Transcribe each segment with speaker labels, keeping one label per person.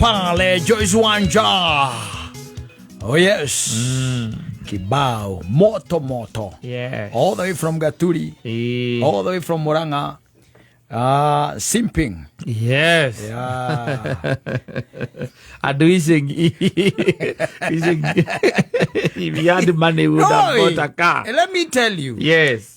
Speaker 1: Pale Joyce Wanja. Oh yes. Kibao moto moto.
Speaker 2: Yes.
Speaker 1: All the way from Gaturi, all the way from Murang'a. Simping.
Speaker 2: Yes.
Speaker 1: Yeah.
Speaker 2: Andũ icagi icagi if you had money would have
Speaker 1: Oi,
Speaker 2: bought a car.
Speaker 1: Let me tell you.
Speaker 2: Yes.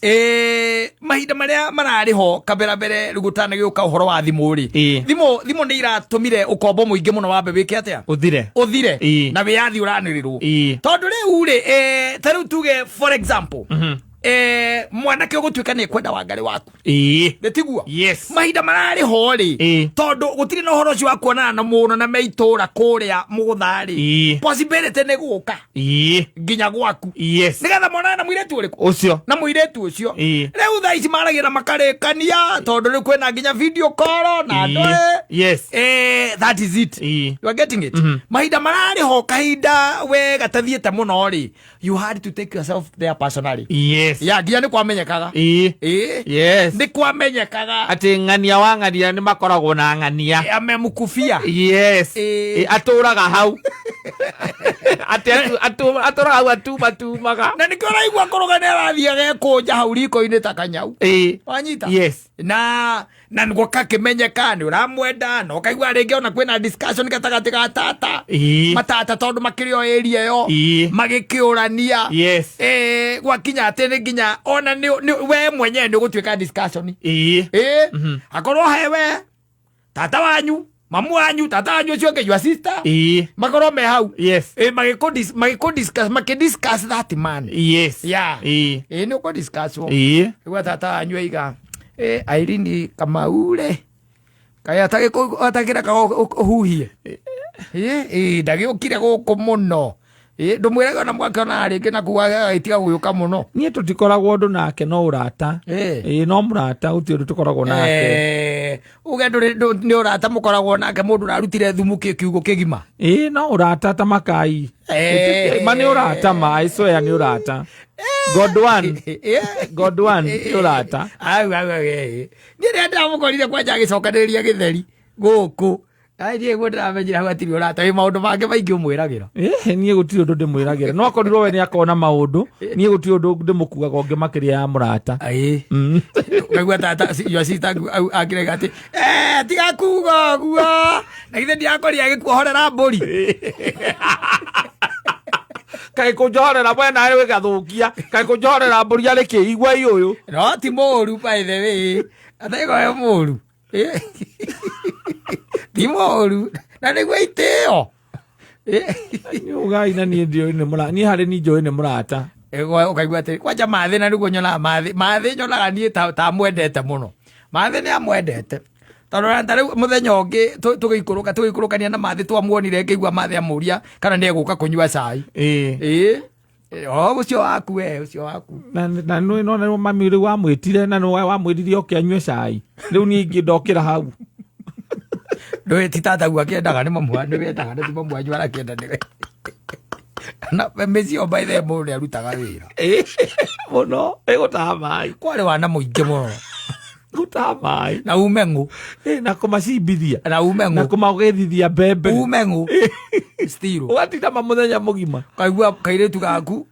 Speaker 1: Mahinda marĩa mararĩ ho kabera mbere rĩu gũtanagĩũka ũhoro wa thimũ rĩ, thimũ nĩ iratũmire ũkombo mũingĩ mũno wambe wĩke atĩa?
Speaker 2: Ũthire.
Speaker 1: Ũthire. Na wĩyathi ũranĩrĩrwo, tondũ rĩu rĩ, ta rĩu tuge, for example, mwanake ũgũtuĩka nĩ kwenda wangarĩ waku, nĩ tiguo?
Speaker 2: Yes.
Speaker 1: Mahinda mararĩ ho rĩ, tondũ gũtirĩ na ũhoro ũcio wa kuonana na mũno na me itũra kũrĩa mũgũtha rĩ, possibility nĩ gũka nginya gwaku nĩgetha monane na mũirĩtu ũrĩkũ?
Speaker 2: Ũcio.
Speaker 1: Na mũirĩtu ũcio. Rĩu thaa ici maragia na makarĩkania, tondũ rĩu kwĩna nginya video call na andũ. That is it. You are getting it? Mahinda mararĩ ho kahinda we gatathiĩte mũno rĩ, you had to take yourself there personally. Ya nginya nĩ kwamenyekaga. Nĩ kwamenyekaga.
Speaker 2: Atĩ ng'ania wa ng'ania nĩ makoragwo na ng'ania.
Speaker 1: Amemkufia.
Speaker 2: Yes. Atũraga hau, atĩ atũraga hau atumatumaga.
Speaker 1: Na nĩkĩo ũraigua kũrũga nĩ arathiĩ agekũnja hau riko-inĩ ta kanyau. Wanyita?
Speaker 2: Yes.
Speaker 1: Na nĩguo kakĩmenyeka nĩ ũramwenda, na ũkaigua rĩngĩ ona kwĩna discussion gatagatĩ ga tata, matata, tondũ makĩrĩ o area ĩyo, magĩkĩũrania. Gwakinya atĩ nĩ nginya ona we mwenyewe nĩ ũgũtuĩka discussion. Akorwo he we tata wanyu, mamu wanyu, tata wanyu ũcio ũngĩ, your sister, makorwo me hau, magĩkũ makĩdiscuss that man. Nĩ ũkũdiscuss wo. Igua tata wanyu aiga, Irene Kamaure kaĩ atakĩreka ũhuhie? Ndagĩũkire gũkũ mũno. Ndũmwĩrage ona mwakĩona rĩngĩ na kuga agĩtiga gũgĩũka mũno.
Speaker 2: Niĩ tũtikoragwo ũndũ nake, no ũrata. Ĩĩ, no mũrata, gũtirĩ ũndũ tũkoragwo nake.
Speaker 1: Uge nĩ ũrata mũkoragwo nake, mũndũ ũrarutire thumu kiugo kĩgima.
Speaker 2: Ĩĩ, no ũrata ta makai. Ma nĩ ũrata ma, I swear nĩ ũrata. God one. God one nĩ ũrata.
Speaker 1: Au au au, niĩ rĩrĩa ndĩramũkorire kwanja agĩcokanĩrĩria gĩtheri gũkũ, ai, niĩ guo ndĩramenyire hau hatirĩ ũrata, wĩ maũndũ mangĩ maingĩ ũmwĩragĩra.
Speaker 2: Niĩ gũtirĩ ũndũ ndĩmwĩragĩra, no akorirwo we nĩ akona maũndũ, niĩ gũtirĩ ũndũ ndĩmũkuaga ũngĩ makĩria ya mũrata.
Speaker 1: Ũkaigua tata, your sister akĩrega atĩ, "Tiga kuga ũguo, na githĩ ndirakorire agĩkuohorera mbũri?"
Speaker 2: Kaĩ kũnjohorera we nawe wĩ gathũkia, kaĩ kũnjohorera mbũri arĩ kĩ igua i ũyũ.
Speaker 1: No ti mũru, by the way, ataigwa mũru. Ti mũru na nĩguo itĩo.
Speaker 2: Ũgai na niĩ ndiũĩ nĩ mũrata, niĩ harĩ ni njũĩ nĩ mũrata.
Speaker 1: Ũkaigua atĩ kwanja mathĩ, na nĩguo nyonaga mathĩ, mathĩ nyonaga niĩ ta amwendete mũno. Mathĩ nĩ amwendete, tondũ ona ta rĩu mũthenya ũngĩ tũgĩikũrũkania na mathĩ, twamuonire, ngĩigua mathĩ amũria kana nĩ egũka kũnyua cai. Ĩĩ, o ũcio waku, we ũcio waku.
Speaker 2: Na nĩ no nĩ mami rĩu wamwĩtire na nĩ wamwĩrire oke anyue cai, rĩu niĩ ingĩ ndokĩra hau.
Speaker 1: Ndũĩ ti tataguo akĩendaga, nĩ mamu nĩ wendaga, nĩ ti mamu wanyu arakĩenda nĩwe na mĩciĩ. By the way, mũndũ nĩ arutaga wĩra.
Speaker 2: Ĩĩ, mũno, ĩgũtaha maĩ.
Speaker 1: Kwarĩ wana mũingĩ mũno.
Speaker 2: Gũtaha maĩ.
Speaker 1: Na ume ng'ũ.
Speaker 2: Na kũmacimbithia.
Speaker 1: Na ume
Speaker 2: na
Speaker 1: ng'ũ.
Speaker 2: Kũmagethithia mbembe.
Speaker 1: Ume ng'ũ still.
Speaker 2: Ũgatinda ma mũthenya mũgima.
Speaker 1: Kaigua kairĩtu gaku,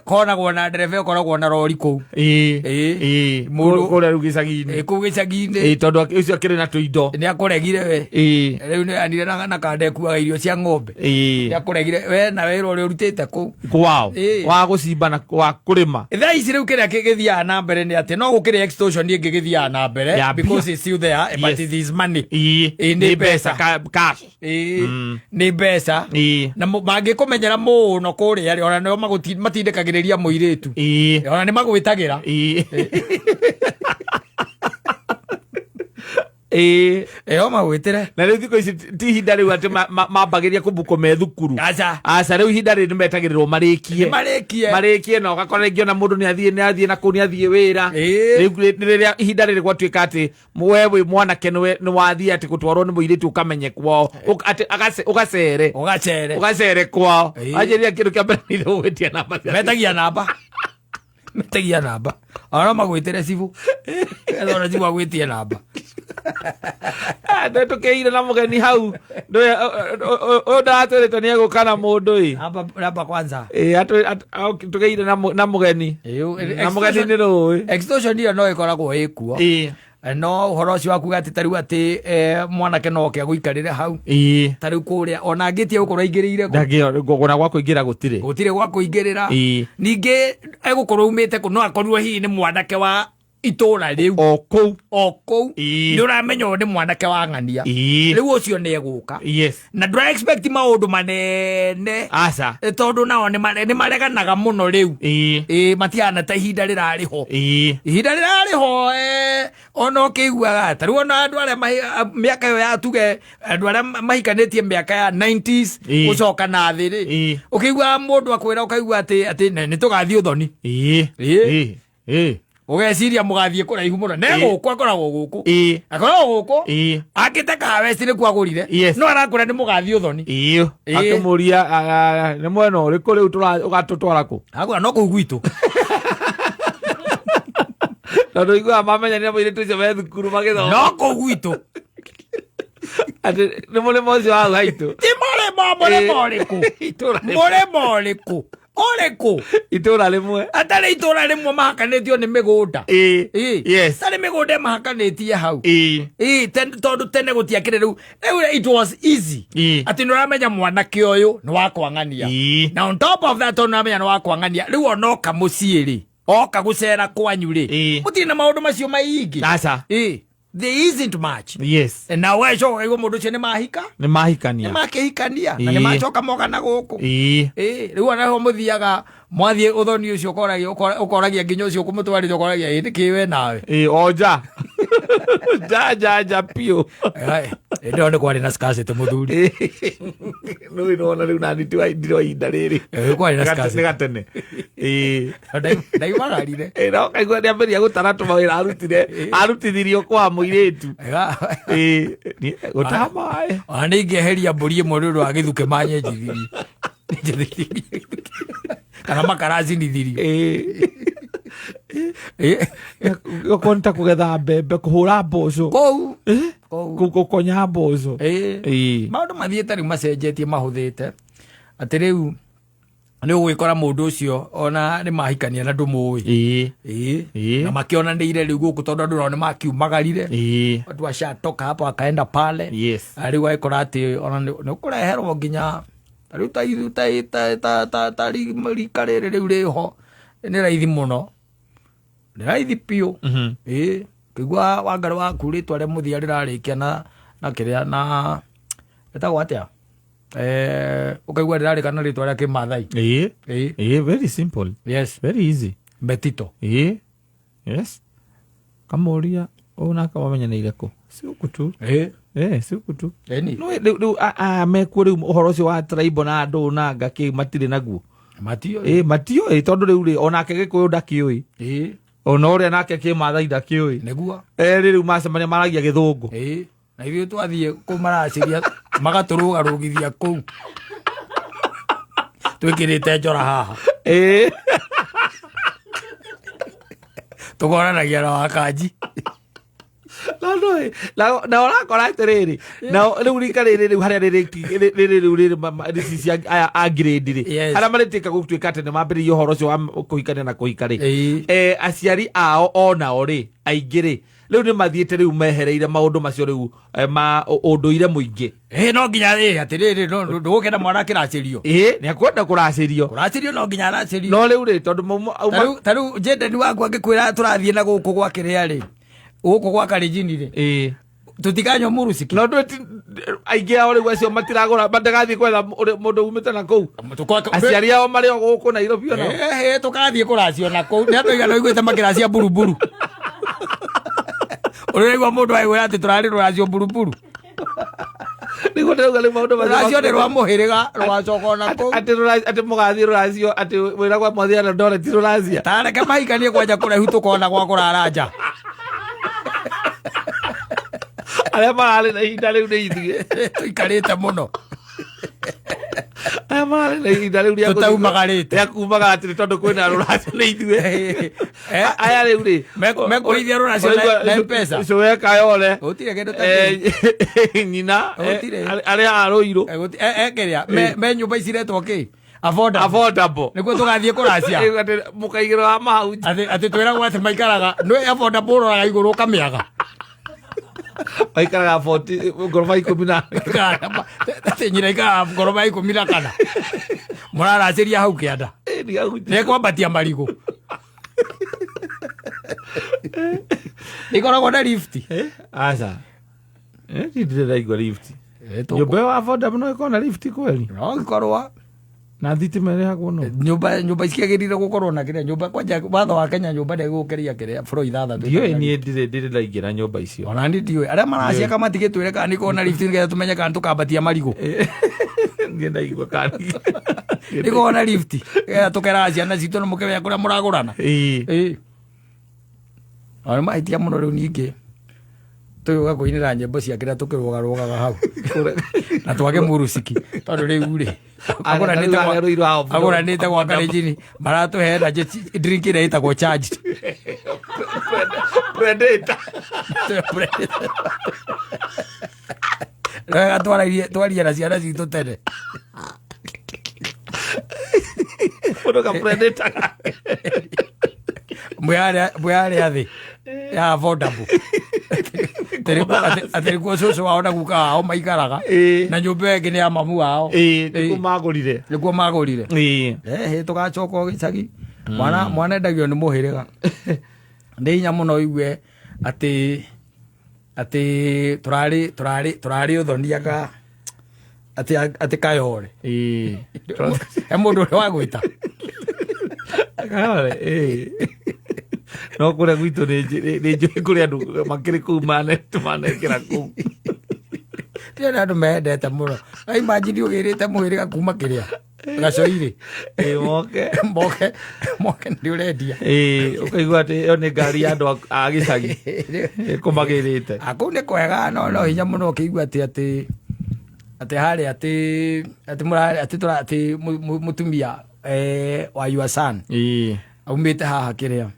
Speaker 1: konagwo na ndereba ĩkoragwo na rori kũu.
Speaker 2: Kũrĩa rĩu gĩcagi-inĩ.
Speaker 1: Kũu gĩcagi-inĩ.
Speaker 2: Tondũ ũcio akĩrĩ na tũindo.
Speaker 1: Nĩ akũregire we. Rĩu nĩ anire na kanda ĩkuaga irio cia ng'ombe. Nĩ akũregire we na wĩra ũrĩa ũrutĩte kũu.
Speaker 2: Kwao. Wa gũcimba na wa kũrĩma.
Speaker 1: Thaa ici rĩu kĩrĩa gĩthiaga na mbere nĩ atĩ no gũkĩrĩ extortion ĩngĩ gĩthiaga na mbere.
Speaker 2: Ya mbia.
Speaker 1: Because it's still there, but it is money. Ĩĩ, nĩ
Speaker 2: nĩ
Speaker 1: mbeca.
Speaker 2: Mbeca cash.
Speaker 1: Nĩ mbeca. Na mangĩkũmenyera mũno kũrĩa rĩ, ona nĩo matindĩkagĩrĩria mũirĩtu. Ona nĩ magwĩtagĩra. Ĩyo magwĩtĩre.
Speaker 2: Na rĩu thikũ ici ti ihinda rĩu atĩ mambagĩria kũbukwo me thukuru.
Speaker 1: Aca.
Speaker 2: Aca, rĩu ihinda rĩrĩ nĩmetagĩrĩrwo marĩkie.
Speaker 1: Marĩkie.
Speaker 2: Marĩkie, na ũgakora rĩngĩ ona mũndũ nĩ athiĩ na kũu, nĩ athiĩ wĩra. Rĩu rĩrĩa ihinda rĩrĩ gwatuĩka atĩ we wĩ mwanake nĩ wathiĩ atĩ gũtwarwo nĩ mũirĩtu, ũkamenye kwao, atĩ ũgacere.
Speaker 1: Ũgacere.
Speaker 2: Ũgacere kwao. Anjĩrĩria kĩndũ kĩa mbere nĩ gũgwĩtia namba cia
Speaker 1: Metagia namba, metagia namba, ona no magwĩtĩre cibũ, ona cibũ agwĩtie namba.
Speaker 2: Ndĩtũkĩire na mũgeni hau. Ũyũ ndaratwĩrĩte nĩ egũka na mũndũ ĩ.
Speaker 1: Hapa hapa kwanza.
Speaker 2: Ĩ, tũkĩire na mũgeni. Na mũgeni nĩ rũĩ.
Speaker 1: Extortion ĩyo no ĩkoragwo ĩkuo.
Speaker 2: Ĩ.
Speaker 1: No ũhoro ũcio wa kuga atĩ ta rĩu atĩ mwanake no oke agũikarĩre hau.
Speaker 2: Ĩ.
Speaker 1: Ta rĩu kũrĩa ona angĩtia gũkorwo aingĩrĩire kũ.
Speaker 2: Ndangĩona gwa kũingĩra gũtirĩ.
Speaker 1: Gũtirĩ gwa kũingĩrĩra.
Speaker 2: Ĩ.
Speaker 1: Ningĩ egũkorwo umĩte kũ no akorirwo hihi nĩ mwanake wa itũra rĩu.
Speaker 2: O kũu.
Speaker 1: O kũu.
Speaker 2: Ĩ.
Speaker 1: Nĩ ũramenya ũyũ nĩ mwanake wa ng'ania.
Speaker 2: Ĩ.
Speaker 1: Rĩu ũcio nĩ egũka.
Speaker 2: Yes.
Speaker 1: Na ndũra expect maũndũ manene.
Speaker 2: Aca.
Speaker 1: Tondũ nao nĩ mareganaga mũno rĩu.
Speaker 2: Ĩ.
Speaker 1: Ĩ, matiana ta ihinda rĩrarĩ ho.
Speaker 2: Ĩ.
Speaker 1: Ihinda rĩrarĩ ho, ona ũkĩiguaga ta rĩu ona andũ arĩa mĩaka ĩyo ya tuge andũ arĩa mahikanĩtie mĩaka ya 90s
Speaker 2: Ĩ.
Speaker 1: gũcoka na thĩ rĩ.
Speaker 2: Ĩ.
Speaker 1: Ũkĩiguaga mũndũ akwĩra ũkaigua atĩ nĩ tũgathiĩ ũthoni.
Speaker 2: Ĩ.
Speaker 1: Ĩ.
Speaker 2: Ĩ. Ĩ.
Speaker 1: Ũgeciria mũgathiĩ kũraihu mũno. Ne
Speaker 2: Ĩ.
Speaker 1: gũkũ akoragwo gũkũ.
Speaker 2: Ĩ.
Speaker 1: Akoragwo gũkũ.
Speaker 2: Ĩ.
Speaker 1: Akĩte Kahawa West nĩkuo agũrire.
Speaker 2: Yes.
Speaker 1: No arakwĩra nĩ mũgathiĩ ũthoni.
Speaker 2: Ĩ.
Speaker 1: Ĩ.
Speaker 2: Akĩmũria, nĩ mwena ũrĩkũ rĩu ũgatũtwara kũ?
Speaker 1: Agũra no kũu gwitũ.
Speaker 2: Tondũ iguaga mamenya nĩ mũirĩtu ũcio me thukuru magĩthoma.
Speaker 1: No kũu gwitũ.
Speaker 2: Atĩ nĩ mũrĩmo ũcio wa hau haitũ.
Speaker 1: Ti mũrĩmo, mũrĩmo ũrĩkũ?
Speaker 2: Itũra rĩmwe.
Speaker 1: Mũrĩmo ũrĩkũ? Ũrĩkũ?
Speaker 2: Itũra rĩmwe.
Speaker 1: Atarĩ itũra rĩmwe mahakanĩtio nĩ mĩgũnda.
Speaker 2: Ĩ.
Speaker 1: Ĩ.
Speaker 2: Yes.
Speaker 1: Tarĩ mĩgũnda ĩmahakanĩtie hau.
Speaker 2: Ĩ.
Speaker 1: Ĩ, tondũ tene gũtiakĩrĩ rĩu. Rĩu it was easy.
Speaker 2: Ĩ.
Speaker 1: Atĩ nĩ ũramenya mwanake ũyũ nĩ wa kwang'ania.
Speaker 2: Ĩ.
Speaker 1: Na on top of that tondũ nĩ ũramenya nĩ wa kwang'ania. Rĩu ona oka mũciĩ rĩ, oka gũcera kwanyu rĩ,
Speaker 2: Ĩ.
Speaker 1: gũtirĩ na maũndũ macio maingĩ.
Speaker 2: Aca.
Speaker 1: Ĩ. There isn't much.
Speaker 2: Yes.
Speaker 1: Na ũgacoka ũkaigua mũndũ ũcio nĩ mahika?
Speaker 2: Nĩ mahikania.
Speaker 1: Nĩ makĩhikania. Na nĩ
Speaker 2: Ĩ.
Speaker 1: macoka moka na gũkũ.
Speaker 2: Ĩ.
Speaker 1: Ĩ, rĩu ona ho mũthiaga mwathiĩ ũthoni ũcio ũkoragia nginya ũcio ũkũmũtwarĩte ũkoragia ĩ nĩkĩ we nawe.
Speaker 2: Ĩ, o nja. Nja, nja, nja biũ.
Speaker 1: Ĩ, hĩndĩ ĩyo nĩ kwarĩ na scarcity mũthuri.
Speaker 2: Ĩ. Nĩ wona rĩu nani ti wa ndiro ihinda rĩrĩ.
Speaker 1: Ĩ, kwarĩ na scarcity.
Speaker 2: Nĩ gatene. Ĩ.
Speaker 1: Ndaimagarire.
Speaker 2: Ĩ, na ũkaigua nĩ ambĩrĩria gũtara tũmawĩra arutire, arutithirio kwa mũirĩtu. Ĩ, niĩ, gũtaha maĩ.
Speaker 1: Ona nĩ ingĩeheria mbũri ĩmwe nĩ ũndũ wa gĩthukĩ manyenjithirie. Kana makara cinithirio.
Speaker 2: Ĩ.
Speaker 1: Ĩ.
Speaker 2: Okorwo nĩ ta kũgetha mbembe, kũhũra mboco.
Speaker 1: Kũu.
Speaker 2: Ĩ?
Speaker 1: Kũu.
Speaker 2: Gũkonya mboco.
Speaker 1: Ĩ.
Speaker 2: Ĩ.
Speaker 1: Maũndũ mathiĩte rĩu macenjetie mahũthĩte. Atĩ rĩu nĩ ũgwĩkora mũndũ ũcio ona nĩ mahikania na ndũmũĩ.
Speaker 2: Ĩ.
Speaker 1: Ĩ.
Speaker 2: Ĩ.
Speaker 1: Na makĩonanĩire rĩu gũkũ tondũ andũ nao nĩ makiumagarire.
Speaker 2: Ĩ.
Speaker 1: Watu washatoka hapo wakaenda pale.
Speaker 2: Yes.
Speaker 1: Na rĩu agĩkora atĩ ona nĩ ũkũreherwo nginya ta rĩu ta rika rĩrĩ rĩu rĩho nĩ raithi mũno. Nĩ raithi biũ. Ĩ, kĩigua Wangarĩ waku rĩtwa rĩa mũthia rĩrarĩkia na kĩrĩa na ĩtagwo atĩa? Ũkaigua rĩrarĩka na rĩtwa rĩa Kĩmathai.
Speaker 2: Ĩ.
Speaker 1: Ĩ.
Speaker 2: Ĩ, very simple.
Speaker 1: Yes.
Speaker 2: Very easy.
Speaker 1: Betito.
Speaker 2: Ĩ. Yes. Kamũria ũyũ nake wamenyanĩire kũ? Si gũkũ tu.
Speaker 1: Ĩ.
Speaker 2: Ĩ, si gũkũ tu.
Speaker 1: Ĩni.
Speaker 2: No, rĩu, mekuo rĩu ũhoro ũcio wa tribal na andũ na nga kĩ matirĩ naguo.
Speaker 1: Matiũĩ.
Speaker 2: Ĩ, matiũĩ tondũ rĩu rĩ, onake Gĩkũyũ ndakĩũĩ.
Speaker 1: Ĩ.
Speaker 2: Ona ũrĩa nake Kĩmathai ndakĩũĩ.
Speaker 1: Nĩguo.
Speaker 2: Erĩ rĩu macemania maragia Gĩthũngũ.
Speaker 1: Ĩ. Na ithuĩ twathiĩ kũmaracĩria magatũrũgarũgithia kũu. Twĩkĩrĩte njora haha.
Speaker 2: Ĩ.
Speaker 1: Tũkoranagia na wakanji.
Speaker 2: No, no, na ũrakora atĩrĩrĩ, na rĩu rika rĩrĩ rĩu harĩa rĩrĩ rĩrĩ rĩu rĩrĩ rĩci cia aya a grade rĩ,
Speaker 1: Yes.
Speaker 2: harĩa marĩtuĩka gũtuĩka atĩ nĩ mambĩrĩirie ũhoro ũcio wa kũhikania na kũhika rĩ.
Speaker 1: Ĩĩ.
Speaker 2: Aciari ao onao rĩ, aingĩ rĩ, rĩu nĩ mathiĩte rĩu mehereire maũndũ macio rĩu, ma ũndũire mũingĩ.
Speaker 1: Ĩĩ, no nginya, ĩĩ, atĩrĩrĩ, no, ndũgũkĩenda mwana akĩracĩrio.
Speaker 2: Ĩĩ, nĩ akwenda kũracĩrio.
Speaker 1: Kũracĩrio no nginya aracĩrio.
Speaker 2: No rĩu rĩ, tondũ mauma
Speaker 1: Ta rĩu Jendeni waku angĩkwĩra tũrathiĩ na gũkũ gwa kĩrĩa rĩ, gũkũ gwa Kalenjin rĩ.
Speaker 2: Ĩĩ.
Speaker 1: Tũtikanyua mũrũciki.
Speaker 2: No ndũĩ aingĩ ao rĩu acio matiragũra, matigathiĩ gwetha mũndũ umĩte na kũu. Aciari ao marĩ o gũkũ Nairobi onao.
Speaker 1: Ĩĩ, tũkathiĩ kũracio na kũu. Nĩ andũ aigana ũiguĩte makĩracia mburuburu. Ũrĩraigua mũndũ aigwĩra atĩ tũrarĩ rũracio mburuburu.
Speaker 2: Nĩguo ndĩrauga rĩu maũndũ macio
Speaker 1: Rũracio nĩ rwa mũhĩrĩga, rũgacoka ona kũu.
Speaker 2: Atĩ mũgathiĩ rũracio, atĩ wĩra gwa mwathiĩ na Eldoret ti rũracia.
Speaker 1: Ta reke mahikanie kwanja kũraihu tũkona gwa kũrara nja.
Speaker 2: Arĩa mararĩ na ihinda rĩu nĩ ithuĩ.
Speaker 1: Tũikarĩte mũno.
Speaker 2: Aya mararĩ na ihinda rĩu rĩa
Speaker 1: Tũtaumagarĩte.
Speaker 2: rĩa kumagara atĩ nĩ tondũ kwĩna rũracio nĩ ithuĩ.
Speaker 1: Eh?
Speaker 2: Aya rĩu rĩ
Speaker 1: Mekũrĩithia rũracio na M-Pesa?
Speaker 2: Cũwe Kayole.
Speaker 1: Gũtirĩ kĩndũ ta kĩu.
Speaker 2: Nyina
Speaker 1: Gũtirĩ.
Speaker 2: arĩ haha Rũirũ.
Speaker 1: Kĩrĩa me nyũmba ici iretwo kĩ affordable.
Speaker 2: Affordable.
Speaker 1: Nĩguo tũgathiĩ kũracia.
Speaker 2: Atĩ mũkaigĩrwo wa mahau.
Speaker 1: Atĩ twĩragwo atĩ maikaraga nĩ affordable, ũroraga igũrũ ũkamĩaga.
Speaker 2: Maikaraga 40 ngoroba 10 na
Speaker 1: Atĩ nyina ikaraga ngoroba 14, mũraracĩria hau kĩanda. Nĩ kwambatia marigũ, ikoragwo na lift.
Speaker 2: Aca. Ndirĩ ndaigua lift. Nyũmba ĩyo affordable no ĩkorwo na lift kweli?
Speaker 1: No ikorwo.
Speaker 2: Na thitima ĩrĩhagwo no?
Speaker 1: Nyũmba ciagĩrĩire gũkorwo na kĩrĩa nyũmba kwanja watho wa Kenya, nyũmba ndĩgũkĩria kĩrĩa floor 6.
Speaker 2: Ndiũĩ, niĩ ndirĩ ndaingĩra nyũmba icio.
Speaker 1: Ona niĩ ndiũĩ. Arĩa maraciaka matigĩtwĩre kana nĩ ikorwo na lift, nĩgetha tũmenye kana tũkambatia marigũ.
Speaker 2: Niĩ ndaigua kana
Speaker 1: Ĩkorwo na lift nĩgetha tũkeraga ciana citũ na mũkĩmenya kũrĩa mũragũrana. Ĩĩ. Ona mahĩtia mũno. Rĩu ningĩ tũgĩũka kũinĩra nyĩmbo cia kĩrĩa tũkĩrũgarũgaga hau na twage mũrũciki, tondũ rĩu rĩ agũranĩte gwa Karenjini, maratũhe energy drink ĩrĩa ĩtagwo charged.
Speaker 2: Predator.
Speaker 1: Wega twarie na ciana citũ tene.
Speaker 2: Mũndũ ka Predator.
Speaker 1: Mwĩ harĩa thĩ ya affordable, atĩ nĩkuo cũcũ wao na guka wao maikaraga. Na nyũmba ĩyo ĩngĩ nĩ ya mamu wao.
Speaker 2: Nĩkuo magũrire.
Speaker 1: Nĩkuo magũrire. Ehe, tũgacoka o gĩcagi. Mwana endagio nĩ mũhĩrĩga. Nĩ hinya mũno ũigue atĩ tũrarĩ ũthoni anga atĩ Kayore. He mũndũ ũrĩa wagwĩta.
Speaker 2: Kayore, ĩĩ. No kũrĩa gwitũ nĩ njũĩ kũrĩ andũ makĩrĩ kũu manekĩra kũu.
Speaker 1: Ndĩrona andũ mendete mũno. Imagine ũgĩrĩte mũhĩrĩga kuma kĩrĩa gacoirĩ.
Speaker 2: Ĩĩ, moke.
Speaker 1: Moke nĩ ũrendia.
Speaker 2: Ĩĩ, ũkaigua atĩ ĩyo nĩ ngari ya andũ a gĩcagi ĩkũmagĩrĩte.
Speaker 1: Kũu nĩ kwega, no hinya mũno ũkĩigua atĩ harĩa atĩ mũra atĩ tũra atĩ mũtumia wa your son aumĩte haha kĩrĩa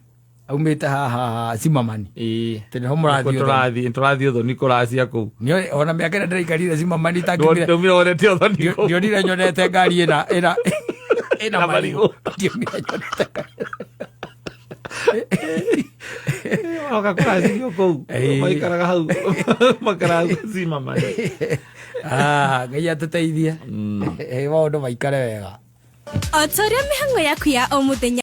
Speaker 1: aumĩte haha Simamani, atĩ nĩho mũrathiĩ ũthoni.
Speaker 2: Tũrathiĩ ũthoni kũracia kũu.
Speaker 1: Ona mĩaka ĩrĩa ndĩraikarire Simamani itangiumire
Speaker 2: Ndaumire wonete ũthoni kũu.
Speaker 1: Ndionire nyonete ngari ĩna
Speaker 2: Na
Speaker 1: marigũ.
Speaker 2: marigũ.
Speaker 1: Ndionire nyonete ngari.
Speaker 2: Oka kũracirio kũu. Maikaraga hau, maikaraga hau Simamani.
Speaker 1: Ah, Ngai atũteithie. Maũndũ maikare wega.
Speaker 3: O ta ũrĩa mĩhang'o yaku ya o mũthenya.